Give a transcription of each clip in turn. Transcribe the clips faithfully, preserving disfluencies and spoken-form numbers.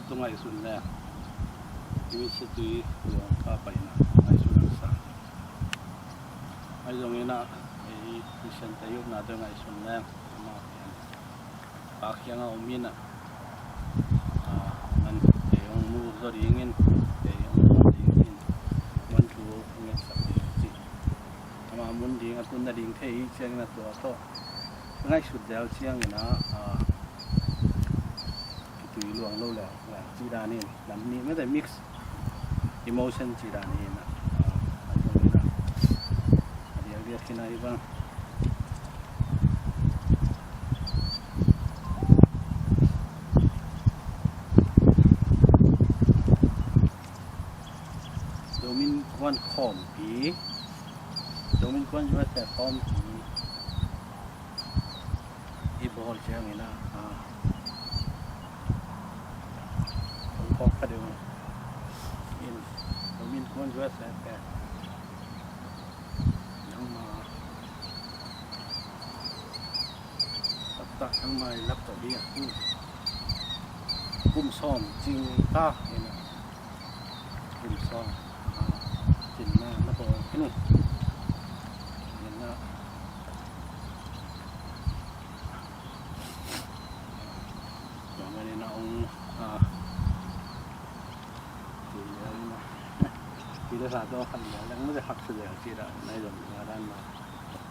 Tua ngaihsun le i misi tui luang ka paina ngaihsun sa. Ahi zongin ah ei Christian te i upna tua ngaihsun le ama Pa kiangah om in ah, ah, man ei hong mu zaw dingin, ei hong mu zaw dingin man thu hong ngetsak ding ci. Ama mun ding a tun nading thei i ciangin a tua tawh ngaihsut zel ciangin ah, ah, kitui luang lo le, le ci danin nam nih mete mix emotion ci danin ah, ah, a diakdiak khin a hi bang. Zomi Innkuan khawmpi, Zomi Innkuan U S A khawmpi i bawl ciangin ah, ah, hong phawk kha deuh in, Zomi Innkuan U S A te nangma taktak nangma i lak tawh ding a kum, kum sawm cing ta in ah, kum sawm, ah, cinna na bawl khin uh. Cinna tua manin a ong, ah, ti le sa tawh khan le leng mah haksa le ci dan nai zong na dan ma.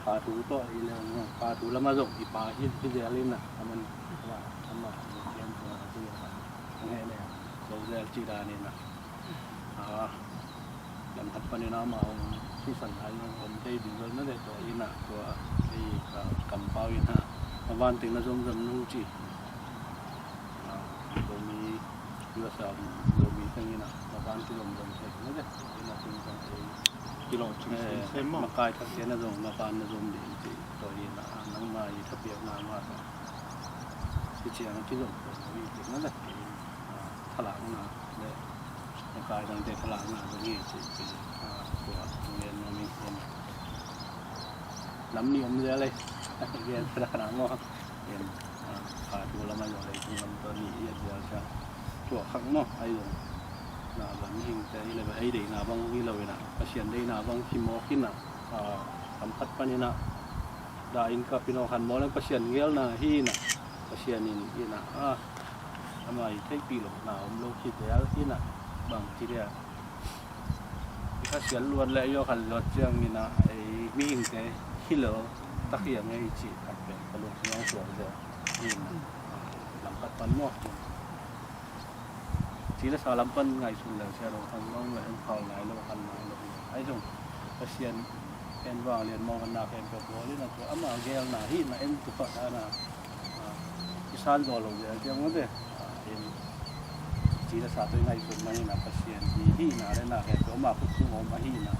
Kha thu tawh i leng ma kha thu lama zong i pa hi hi zel in ah, a man ama ama kian tua a ci le khan hong he le zo zel ci dan in ah. Ah, lam khat panin amah hong sisan lai hong om thei ding lo na le tua in ah tua ei ka kampau in ah a van teng na zom zom nung ci. Ah, Zomi U S A Zomi teng in ah na van ki zom zom thei na le tua in ah tung zom thei. Kilawh cing semsem maw? Makai thak te na zom na van na zom ding ci tua in ah nangma i thapiakna mah zong hi ciang ki zom thei na le. Ah, thalakna le makai dangte thalakna zong hi ci ci, ah, tua ngen nuam ing. Lam nih om zel ei gen thei na maw? Gen, ah, kha thu lam a zong leitung lam tawh nih i et zel sia tua khak maw? Ahi zong na lam hing te i le ei deihna bang hi lo in ah Pasian deihna bang hi mawk in ah, ah, lam khat panin ah dah in ka pinaw khan maw leng Pasian gelna hi in ah Pasian in in ah, ah, ama i theihpih lohna om lo hi zel in ah bang ci dia. I khasiat luat le i aw khan luat ciangin ah ei mihingte hi lo tak hiam ei cih khat pen ka lungsim hong suak zel in ah lam khat pan maw. Ci le sa lam pan ngaihsun le sia lo khan mong le en phau ngai lo khan ngai lo. Ahi zong Pasian en vang lian mong khan nak en ka bawl in ah tua ama gelna hi in ah en tua dan ah, ah, i san zaw lo zel ciang mawte, ah, en ci le sa tawh i ngaihsun man in ah Pasian hi hihna le nak en tua ama khut sung om ahi in ah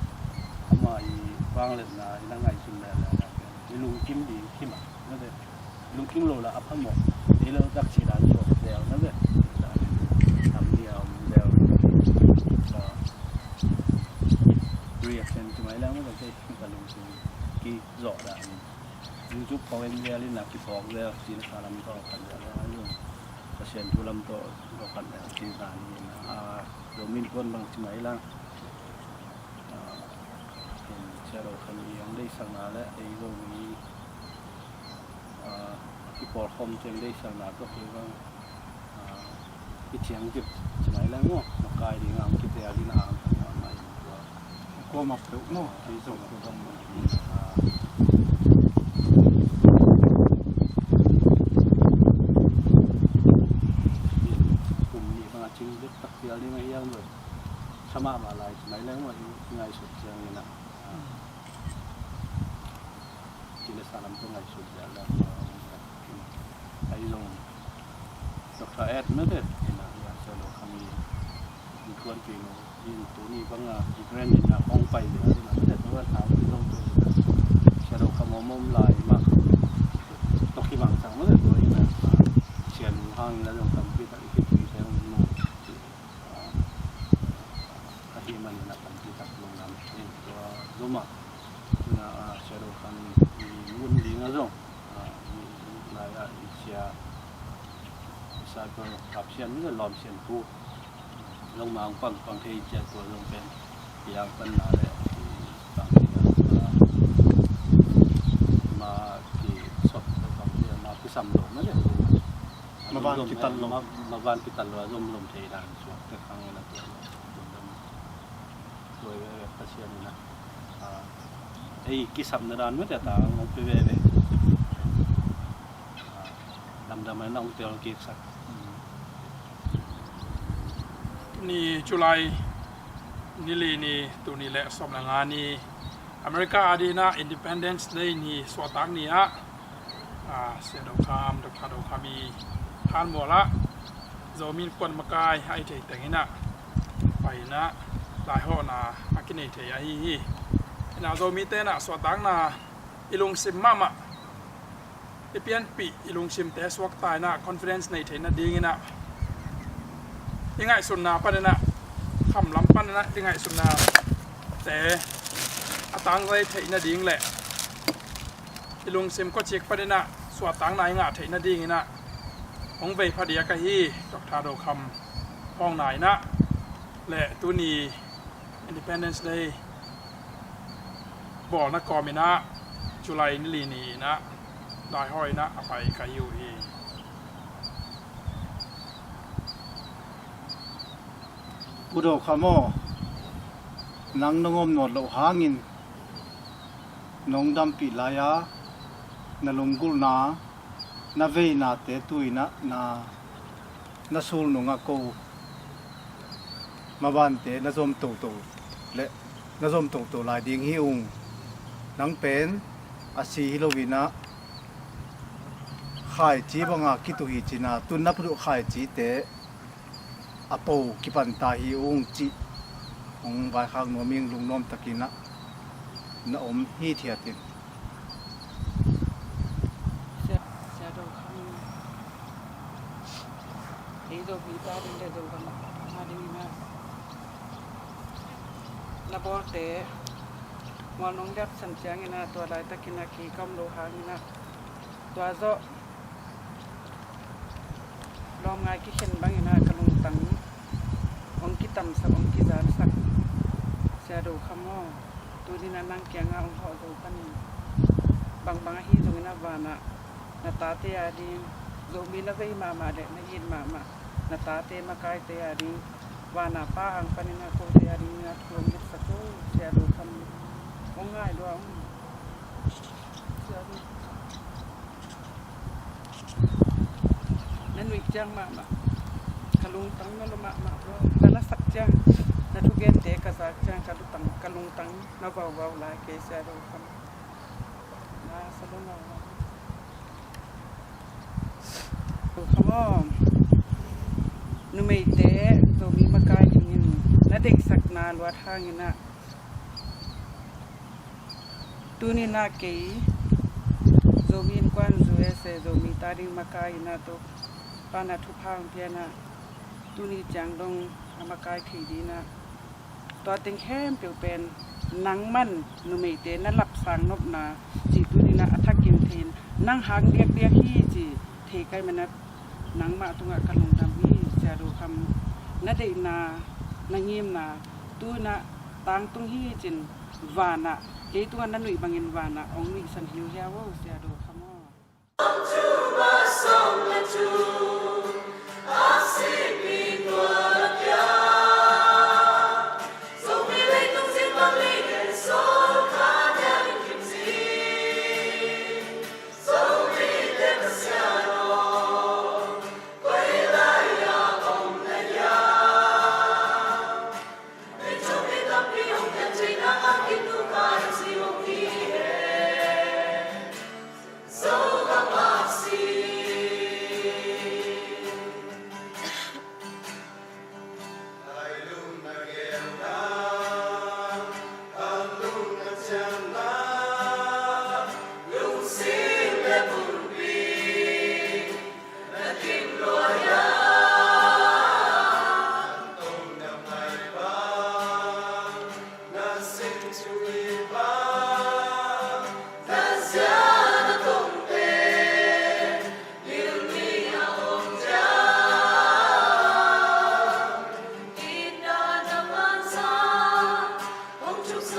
ama i vangliatna in ah ngaihsun le le nak en i lungkim ding hi mah mawte. Lungkim lo la a phamawh ei lo tak ci dan suak zel na ve. Tam dia om zel. Reaction ci mai leng mawte kei ka lungsim ki zawh dan in lungcup khawng en zel in a kiphawk zel ci le sa lam tawh khat zel a lung Pasian thu lam tawh khat zel ci dan in a Zomi Innkuan bang ci mai lang. Shadow khan i ang deihsakna le ei Zomi, ah, kipawlkhawm ciang deihsakna tawh kei bang, ah, i ciang kip ci mai leng maw makai ding ang kite a ding ang khan mahmah in tua. Kua mak peuh maw ei Zo kua bang maw. Ah, kum nih bang a cing dek tak pial ding a hiang lo. Sa mahmah lai ci mai leng maw i ngaihsut ciangin ah. Ci le sa lam tawh ngaihsut zel leng maw. Ahi zong Doctor Ed mete in ah Shadow khan i Innkuanpih nu in tuni banga i grand in ah hong pai zel in ah mete tua thau i zong tu in ah Shadow khan mawm mawm lai mah tawh kibang sang mete tua in ah Sian hang in ah zong tampi tak i kipui te hong nu. Ahih manin a tampi tak lungdam in tua zomah tuna a Shadow khan i ngun ding a zong, a, i lai ah i sia, i Sa ko kap sian ni lawm sian pu. Zong ma ang pang pang thei cia tua zong pen piang pan na le pang thei na ma ki sop pang thei ma ki sam lo ma le. Maban kital lo. Maban kital lo zong lom thei dan suak te khang na tua. Tua ve ve Pasian na. Ei ki sam na dan ma te ta ngong pe ve ve. Damdam ai na ong tel kik sak. Tuni July ni li ni, tuni le sawm le nga ni, America a dina Independence Day ni suahtak ni ah, ah, Sia Do Kham, Doctor Do Kham i hanmual ah Zomi Innkuan makai a i thei teng ina pai ina laihawhna a kinei thei ahi hi. Ina Zomi te na suahtakna i lungsim mahmah i pianpih i lungsimte suakta ina confidence nei theih nading ina i ngaihsunna pan ina khamlam pan ina i ngaihsunna te a tangzai theih nading le i lungsim kawcik pan ina suahtakna i ngah theih nading ina hong vei phadiak ahi Doctor Do Kham hawngna ina le tuni Independence Day bawlna kawm ina July ni li ni ina daihaw ina a pai ka hi uh hi. Pu Do Kham aw, nang nong om nawt loh hangin nong dampih lai-a na lunggulhna na veinate tu ina na na sul nungah ko mabante na zom toto le na zom toto lai ding hi ung. Nang pen a si hi lo ina khaici banga kitu hi cina tun na phuduh khaicite a po kipanta hi ung cih hong vaikhak nuam ing. Lungnuam takin ah na om hithiat in. Sia, Sia Do Kham, ei Zomi ta ding le Zogam a ding ina na bawlte mual nong liak san ciang ina tua laitakin ah kei ka om lo hang ina tua zawh lawmngai kikhen bangin ah ka lungtang hong kitamsak hong kizansak. Sia Do Kham aw, tuni na nang kiangah hong hawh zo panin bangbang ahi zongin ah vanah na tate a ding Zomi na vei mahmah le na it mahmah na tate makaite a ding vanah Pa ang panin ah kote a ding ah thu hong ngetsak o. Sia Do Kham, hong ngai lua ung. Sia Do. Na nuih ciang mahmah ka lungtang na lua mahmah bro. Na lasak ciang na thugente ka zak ciang ka lungtang, ka lungtang na vauvau lai kei Sia Do Kham. Na sa lua ngau ngau. Do Kham aw, numeite Zomi makai dingin na deihsakna luat hangin ah tuni na kei Zomi Innkuan U S A Zomi ta ding makai ina Topa'n a thupha hong pia ina tuni ciang dong a makai thei ding ina tua teng khempeuh pen nangman numeite na lapsang nopna cih tuni na a thakin thei in nang hang diakdiak hi cih thei kai manat nangmah tungah ka lungdam hi. Sia Do Kham, na deihna na ngimna tuna tangtung hi cin vanah kei tungah na nuih bangin vanah hong nuihsan hi uh hia vo Sia Do Kham aw.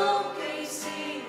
Kong kei si